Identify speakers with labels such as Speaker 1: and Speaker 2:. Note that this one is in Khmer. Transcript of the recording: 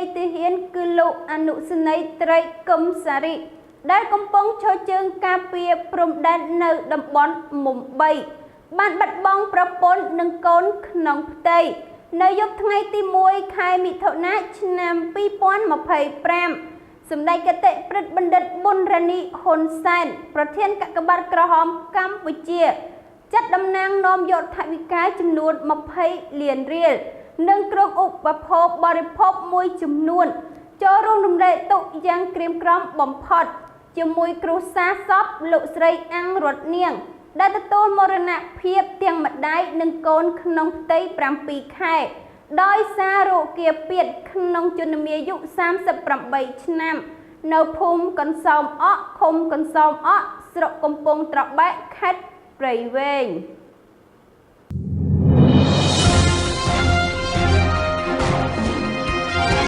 Speaker 1: នាយទាហានគឺលោកអនុសេនីយ៍ត្រី គឹម សារិ ដែលកំពុងឈរជើងការពារព្រំដែននៅតំបន់មុំ ៣ បានបាត់បង់ប្រពន្ធនិងកូនក្នុងផ្ទៃ នៅយប់ថ្ងៃទី ១ ខែមិថុនា ឆ្នាំ ២០២៥ សម្ដេចគតិប្រិទ្ធបណ្ឌិត ប៊ុន រ៉ានី ហ៊ុន សែន ប្រធានកាកបាទក្រហមកម្ពុជា ចាត់តំណាងនាំយកថវិកាចំនួន ២០ លានរៀល និងគ្រឿងឧបភោគបរិភោគមួយចំនួន ចូលរួមរំលែកទុក្ខយ៉ាងក្រៀមក្រំបំផុត ជាមួយគ្រួសារសពលោកស្រី អាំង រតនាង ដែលទទួលមរណភាពទាំងម្ដាយនិងកូនក្នុងផ្ទៃ ៧ ខែ ដោយសាររោគាពាធក្នុងជនមាយុ ៣៨ ឆ្នាំ នៅភូមិកន្សោមអក ឃុំកន្សោមអក ស្រុកកំពង់ត្របែក ខេត្តព្រៃវែង។